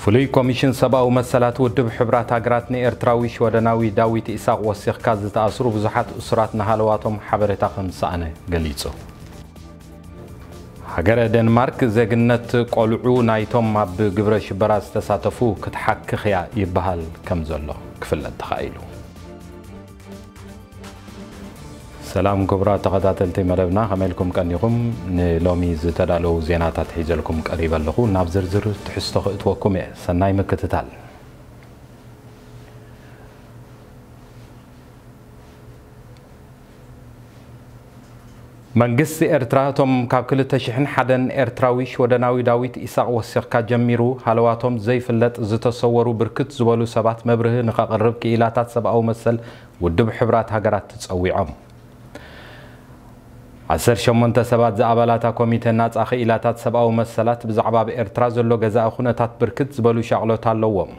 ፍሉይ ኮሚሽን ሰብኣዊ መሰላት ውድብ ሕቡራት ሃገራት ንኤርትራዊ ሽወደናዊ ዳዊት ኢሳቕ ወሲኽካ ዝተኣስሩ ብዙሓት እሱራት ንሃለዋቶም ሓበሬታ ከም ዝሰኣነ ገሊጹ። ሃገረ ዴንማርክ ዜግነት ቆልዑ ናይቶም ኣብ ግብረ ሽበራ ዝተሳተፉ ክትሓክኽ እያ ይበሃል ከም ዘሎ ክፍለጥ ተኻኢሉ። ሰላም ክቡራት ተኸታተልቲ መደብና፣ ከመይ ኢልኩም ቀኒኹም? ንሎሚ ዝተዳለዉ ዜናታት ሒዘልኩም ቀሪበ ኣለኹ። ናብ ዝርዝር ትሕዝቶ ክእትወኩም እየ። ሰናይ ምክትታል። መንግስቲ ኤርትራ እቶም ካብ ክልተ ሽሕን ሓደን ኤርትራዊ ሽወደናዊ ዳዊት ኢሳቕ ወሲኽካ ጀሚሩ ሃለዋቶም ዘይፍለጥ ዝተሰወሩ ብርክት ዝበሉ ሰባት መብርሂ ንኸቕርብ ክኢላታት ሰብኣዊ መሰል ውድብ ሕቡራት ሃገራት ጸዊዖም። ዓሰርተ ሸሞንተ ሰባት ዝኣባላታ ኮሚተ ናጻ ክኢላታት ሰብኣዊ መሰላት ብዛዕባ ኣብ ኤርትራ ዘሎ ገዛኢ ኩነታት ብርክት ዝበሉ ሻቕሎት ኣለዎም።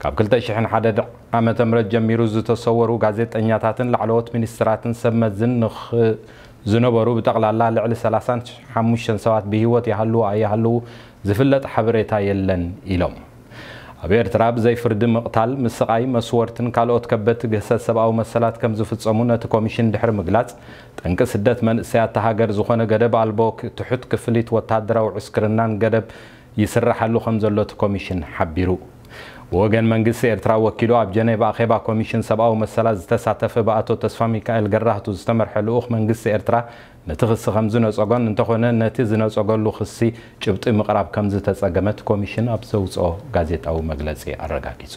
ካብ ክልተ ሽሕን ሓደን ዓመተ ምህረት ጀሚሩ ዝተሰወሩ ጋዜጠኛታትን ላዕለዎት ሚኒስትራትን ሰብ መዝን ንኽ-፣ ዝነበሩ ብጠቕላላ ልዕሊ ሰላሳን ሓሙሽተን ሰባት ብህይወት ይሃልዉ ኣይሃልዉ ዝፍለጥ ሓበሬታ የለን ኢሎም። ኣብ ኤርትራ ብዘይ ፍርዲ ምቕታል፣ ምስቓይ፣ መስወርትን ካልኦት ከበድቲ ግህሰት ሰብኣዊ መሰላት ከም ዝፍጸሙ ነቲ ኮሚሽን ድሕሪ ምግላጽ፣ ጠንቂ ስደት መንእሰያት እታ ሃገር ዝኾነ ገደብ ኣልቦ ክ-፣ ትሑት ክፍሊት ወተሃደራዊ ዕስክርናን ገደብ ይስራሓሉ ከም ዘሎ እቲ ኮሚሽን ሓቢሩ። ብወገን መንግስቲ ኤርትራ ወኪሉ ኣብ ጀኔቫ ኣኼባ ኮሚሽን ሰብኣዊ መሰላት ዝተሳተፈ ብኣቶ ተስፋ ሚካኤል ገራህቱ ዝተመርሐ ልኡኽ መንግስቲ ኤርትራ ነቲ ክሲ ከም ዝነጸጎን እንተኾነ ነቲ ዝነጸገሉ ክሲ ጭብጢ ምቕራብ ከም ዝተጸገመ እቲ ኮሚሽን ኣብ ዘውጽኦ ጋዜጣዊ መግለጺ ኣረጋጊጹ።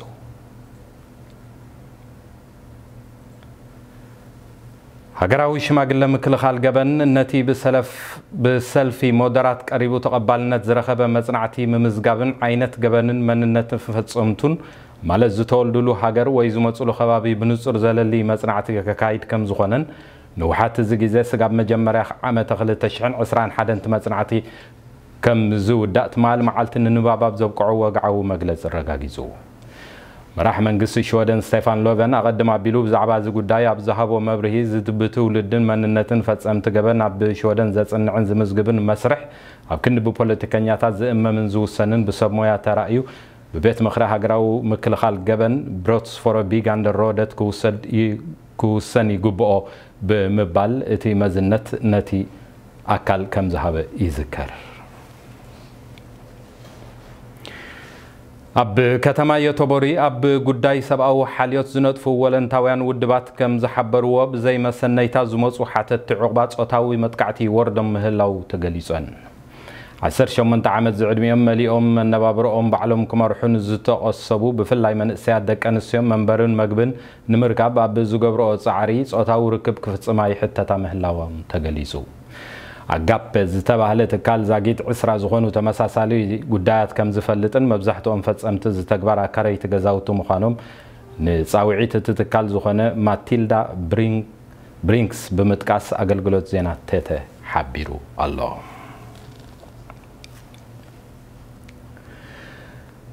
ሃገራዊ ሽማግለ ምክልኻል ገበን ነቲ ብሰለፍ-፣ ብሰልፊ ሞደራት ቀሪቡ ተቐባልነት ዝረኸበ መጽናዕቲ ምምዝጋብን ዓይነት ገበንን መንነትን ፈጸምቱን ማለት ዝተወልዱሉ ሃገር ወይ ዝመጹሉ ከባቢ ብንጹር ዘለሊ መጽናዕቲ ከካይድ ከም ዝኾነን ንውሓት እዚ ግዜ ስጋብ መጀመርያ ዓመተ ክልተ ሽሕን ዕስራን ሓደን እቲ መጽናዕቲ ከም ዝውዳእ ትማል መዓልቲ ንንባብ ኣብ ዘብቅዖ ወግዓዊ መግለጺ ኣረጋጊጹ። መራሕ መንግስቲ ሽወደን ስቴፋን ሎቨን ኣቐድም ኣቢሉ ብዛዕባ እዚ ጉዳይ ኣብ ዝሃቦ መብርሂ፣ እዚ ብትውልድን መንነትን ፈጸምቲ ገበን ኣብ ሽወደን ዘጽንዕን ዝምዝግብን መስርሕ ኣብ ክንዲ ብፖለቲከኛታት ዝእመምን ዝውሰንን ብሰብ ሞያ ተራእዩ ብቤት ምኽሪ ሃገራዊ ምክልኻል ገበን ብሮትስፎረቢጋንደ ሮደት ክውሰድ ይ-፣ ክውሰን ይግብኦ ብምባል እቲ መዝነት ነቲ ኣካል ከም ዝሃበ ይዝከር። ኣብ ከተማ ዮቶቦሪ ኣብ ጉዳይ ሰብኣዊ ሓልዮት ዝነጥፉ ወለንታውያን ውድባት ከም ዝሓበርዎ፣ ብዘይ መሰነይታ ዝመጹ ሓተትቲ ዑቕባ ጾታዊ መጥቃዕቲ ይወርዶም ምህላው ተገሊጸን። ዓሰርተ ሸሞንተ ዓመት ዝዕድሚኦም መሊኦም መነባብሮኦም ባዕሎም ክመርሑ ንዝተቐሰቡ ብፍላይ መንእሰያት ደቂ ኣንስትዮ መንበርን መግብን ንምርካብ ኣብ ዝገብርኦ ጻዕሪ ጾታዊ ርክብ ክፍጽማ ይሕተታ ምህላዎም ተገሊጹ። ኣጋፔ ዝተባህለ ትካል ዛጊት ዕስራ ዝኾኑ ተመሳሳሊ ጉዳያት ከም ዝፈልጥን መብዛሕትኦም ፈጸምቲ እዚ ተግባር ኣካረይቲ ገዛውቲ ምዃኖም ንጻውዒት እቲ ትካል ዝኾነ ማቲልዳ ብሪን-፣ ብሪንክስ ብምጥቃስ ኣገልግሎት ዜና ቴተ ሓቢሩ ኣሎ።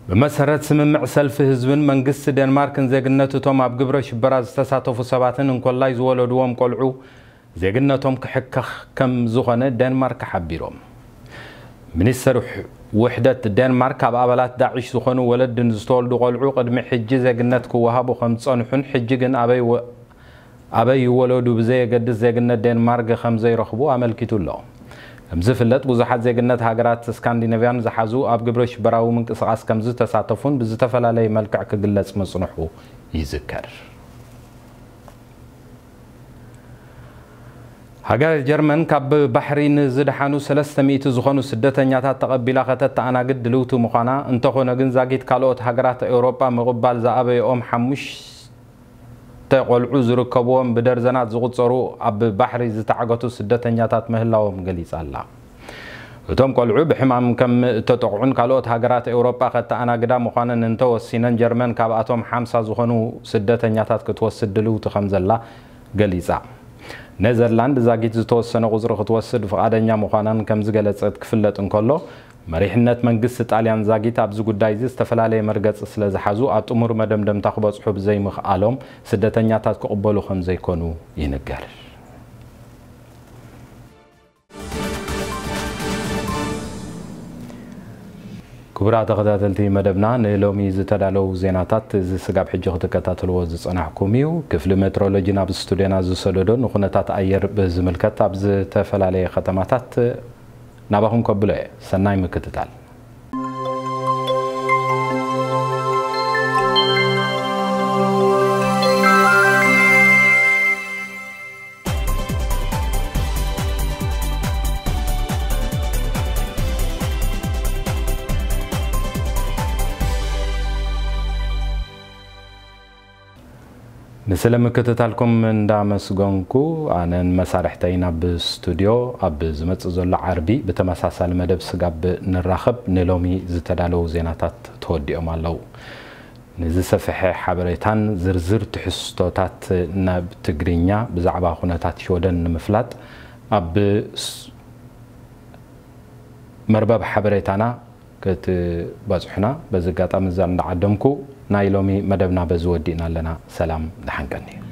ብመሰረት ስምምዕ ሰልፊ ህዝብን መንግስቲ ዴንማርክን ዜግነት እቶም ኣብ ግብረ ሽበራ ዝተሳተፉ ሰባትን እንኮላይ ዝወለድዎም ቆልዑ ዜግነቶም ክሕከኽ ከም ዝኾነ ዴንማርክ ሓቢሮም። ሚኒስትር ውሕ-፣ ውሕደት ዴንማርክ ኣብ ኣባላት ዳዕሽ ዝኾኑ ወለዲ ንዝተወልዱ ቆልዑ ቅድሚ ሕጂ ዜግነት ክወሃቡ ከም ዝጸንሑን ሕጂ ግን ኣበይ ወ-፣ ኣበይ ይወለዱ ብዘየገድስ ዜግነት ዴንማርክ ከም ዘይረኽቡ ኣመልኪቱ ኣሎ። ከም ዝፍለጥ ብዙሓት ዜግነት ሃገራት ስካንዲነቭያን ዝሓዙ ኣብ ግብረ ሽበራዊ ምንቅስቓስ ከም ዝተሳተፉን ብዝተፈላለየ መልክዕ ክግለጽ ምጽንሑ ይዝከር። ሃገር ጀርመን ካብ ባሕሪ ንዝደሓኑ ሰለስተ ሚእቲ ዝኾኑ ስደተኛታት ተቐቢላ ከተተኣናግድ ድልውቲ ምዃና፣ እንተኾነ ግን ዛጊት ካልኦት ሃገራት ኤውሮጳ ምቕባል ዝኣበየኦም ሓሙሽተ ቆልዑ ዝርከብዎም ብደርዘናት ዝቑጸሩ ኣብ ባሕሪ ዝተዓገቱ ስደተኛታት ምህላዎም ገሊጻ ኣላ። እቶም ቆልዑ ብሕማም ከም እተጠቕዑን ካልኦት ሃገራት ኤውሮጳ ከተኣናግዳ ምዃነን እንተወሲነን፣ ጀርመን ካብኣቶም ሓምሳ ዝኾኑ ስደተኛታት ክትወስድ ድልውቲ ከም ዘላ ገሊጻ። ኔዘርላንድ ዛጊት ዝተወሰነ ቁጽሪ ክትወስድ ፍቓደኛ ምዃናን ከም ዝገለጸት ክፍለጥ እንከሎ፣ መሪሕነት መንግስቲ ጣልያን ዛጊት ኣብዚ ጉዳይ እዚ ዝተፈላለየ መርገጺ ስለ ዝሓዙ ኣብ ጥሙር መደምደምታ ክበጽሑ ብዘይምኽኣሎም ስደተኛታት ክቕበሉ ከም ዘይኮኑ ይንገር። ክቡራት ተኸታተልቲ መደብና፣ ንሎሚ ዝተዳለዉ ዜናታት እዚ ስጋብ ሕጂ ክትከታተልዎ ዝጸናሕኩም እዩ። ክፍሊ ሜትሮሎጂ ናብ ስቱድዮና ዝሰደዶ ንኹነታት ኣየር ብዝምልከት ኣብ ዝተፈላለየ ከተማታት ናባኹም ከብሎ እየ። ሰናይ ምክትታል። ምስለ ምክትታልኩም እንዳመስገንኩ፣ ኣነን መሳርሕተይ ናብ ስቱድዮ ኣብ ዝመጽእ ዘሎ ዓርቢ ብተመሳሳሊ መደብ ስጋብ ንራኸብ፣ ንሎሚ ዝተዳለዉ ዜናታት ተወዲኦም ኣለዉ። ንዝሰፍሐ ሓበሬታን ዝርዝር ትሕዝቶታት ናብ ትግርኛ ብዛዕባ ኩነታት ሽወደን ንምፍላጥ ኣብ ስ-፣ መርበብ ሓበሬታና ክትበጽሑና በዚ ኣጋጣሚ እዛ እንዳዓደምኩ ናይ ሎሚ መደብና በዚ ወዲእና ኣለና። ሰላም ደሓን ቀንዩ።